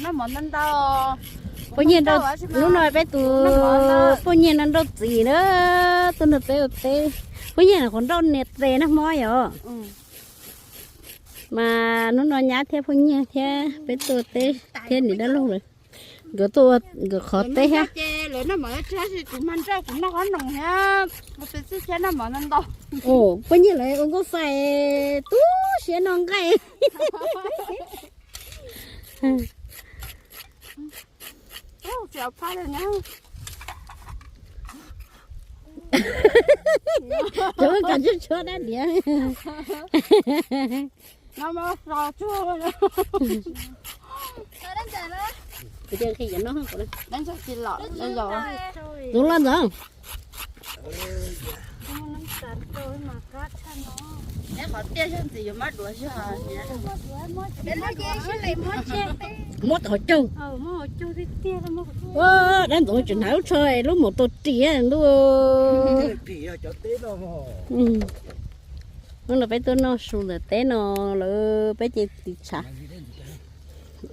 Noj mov ntau ntau. Phooj ywg, hnub no peb tus phooj ywg no nrauj txiv na, tuaj nrog peb ua teb. Phooj ywg no qhuav nrauj niam tes nag hmo yom. Mas hnub no nyab thiab phooj ywg thiab peb tuaj teb thiab niam dab laug lawm. Nkawd tuaj, nkawd qhov teb thiab. Phooj ywg lawv ua nkauj fai tu siab noj nqaij. Cov koj tshuab tshuab dab diav. Kuv cia nqhis cov no. Tus loj ntxov. Muab tau caug. Dab ntxov tseem hnav lub tsho lub mus tau ris ntuj. Hnub no peb tuaj noj su ntawm teb no lawm peb ces tiv tshav.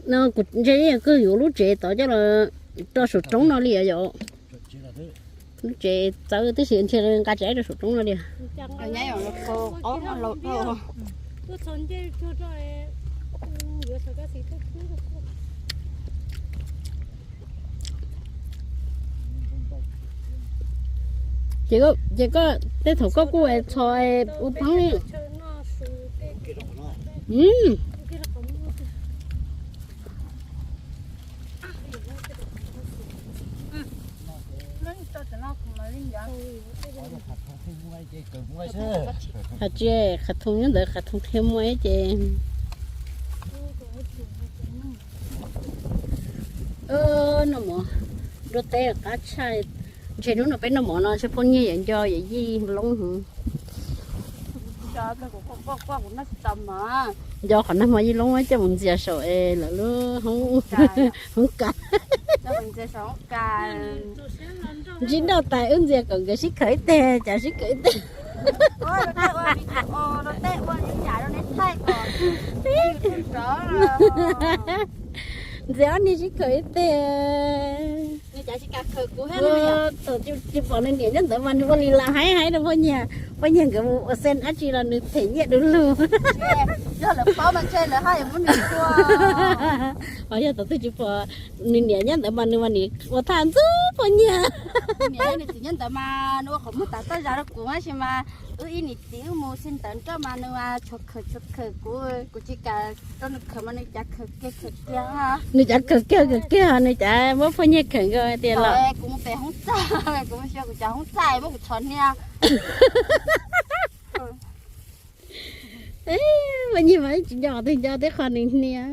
No kuv ntshe yeej kawg yuav lub tsev tod coj los rau saum roob no li yom. Lub tsev txawv tib si ntshe nqa tsev rau saum roob no li. Ces koj tej thaum koj kuj txhos ua pheeb. Hais tsis, qhav thoo nyob ntawd qhav thoo qhia muaj ces. Noj mov nruab teb qab tshaj. Ntshe hnub no peb noj mov no ntshe phooj ywg yuav nco yawm yij loob heev. Nco qhov nag hmo yij loob coj mus ntxias saum es lawv lub hoob kas. Ntsib nrauj tas wb ntxias kom nkawd sib khawm ib teg, cas sib khawm ib teg. Ntxias ob niag sib khawm ib teg. Thaum tsis pom nws niam nyob ntawd mas nws ua li las haib haib rau poj niag, poj niag nkawd mus ua xeeb dab tsi los nws them nyiaj du lug. Yog lawv paub mas ntshe lawv haj yam muab nws tua. Ho yog thaum twg tsis pom nws niam nyob ntawd mas nws mas nim ua thaj ntxub poj niag. Nws txiv nyob ntawd mas nws ua qhov muag tas toj zag rau kuv tab sis mas wb ib niam txiv wb mus xeeb ntawd nroj mas nws mas tshuav khawm tshuav khawm kuv, kuv tsis kam rau nws khawm mas nws cav khawm kiag khawm kiag. Nws cav khawm kiag khawm kiag, nws cav muab poj niag khawm nkaus tias los. Kuv mus pem hoob txaj, kuv mus xyuas kuv cov hoob txaj muab kuv txhos hnia. Poj niag mas tsis nco qhov twg, nco tib qho nws hnia.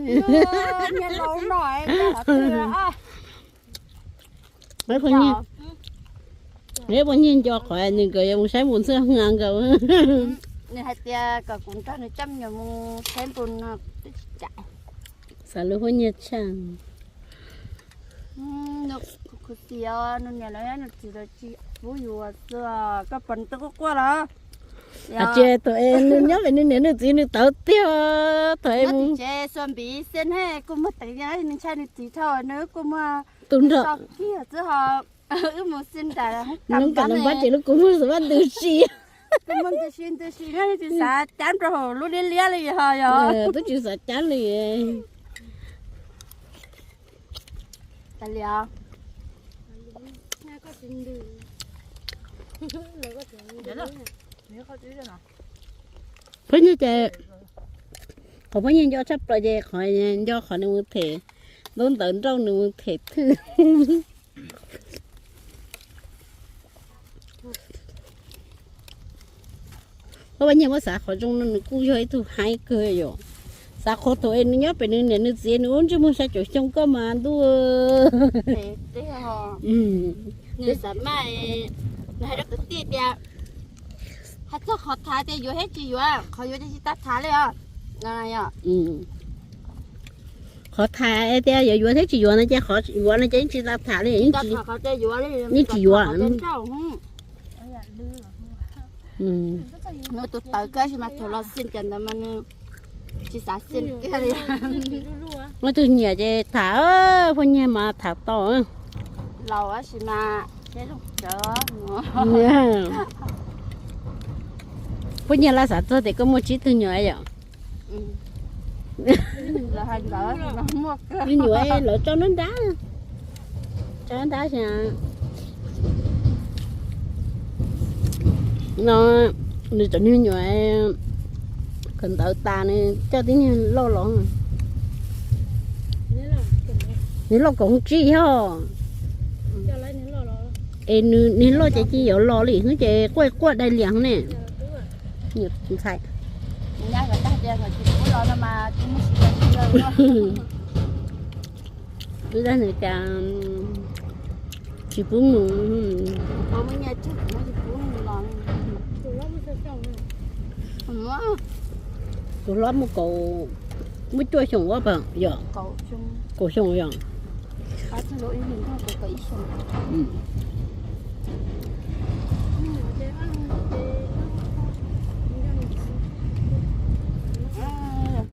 Poj niag nco qhov nws nkawd yuav mus saib npus ntxhw hnia nkaus. Nws hais tias kom kuv nrog nws coj me nyuam mus saib npus no twb tsis kam. Xav lub poj niag tshaj. Khuv xim os, nws niam lawv nws txiv lawv tsis pub yuav xwb, koj pom nws twb quaj quaj los. Tsis, thaum es nws nyob pem nws niam nws txiv nws tawv tiag. Thaum es mus tsev xuas npiv xia ne kuj muag teev, nws ntshai nws txiv dhau nws kuj muag tus nrog kiag xwb ho. Wb mus xi nram hoob kas npab ces lub kua muag xav vaj ntws si. Kua muag ntws si ntws si, tsis xav cab rau hauv lub liab liab li ho yog. Twb tsis xav cab li. Phooj ywg ces, qhov phooj ywg nco tshaj plaws ces qhov nco qhov nws mus them, ntaub ntawv nrauj nws mus them thwj. Koj pab nyiag muab xav qhov zoo no nws kuj yog ib tug haib kawg yom. Xav qhov thaum es nws nyob pem nws niam nws txiv nws ua ntsej muag xya caum xyoo koj mas ntuj. Nws xav mas, nws hais rau kwv tij tias, hais txog qhov tham tias yuav thiab tsis yuav, qhov yuav ces tsis tau tham li os. Qhov tham tias yuav yuav thiab tsis yuav no ces qhov yuav no ces yeej tsis tau tham li, yeej tsis yuav. Nws tus tawv kawg sis mas thaum los xi cas ntawd mas nws tsis xav xi kiag li. Muaj tug nyiam ces tham, phooj ywg mas tham tau. Phooj ywg, lawv xav txog tias koj muaj tsib tug nyuam yom? Me nyuam lawv tso nruab nrab, tso nruab nrab xwb. No nws cov me nyuam kawm ntawv tas nws coj tib neeg loj los. Nws loj kaum tsib yog. Es nws loj ces cia yuav los li hnub ces quaj quaj dai lias ne. Ntxhais, nws cas tsis pub mus. Tus hlob muaj kaum, muaj cuaj xyoo ua pam yom? Kaum xyoo yom?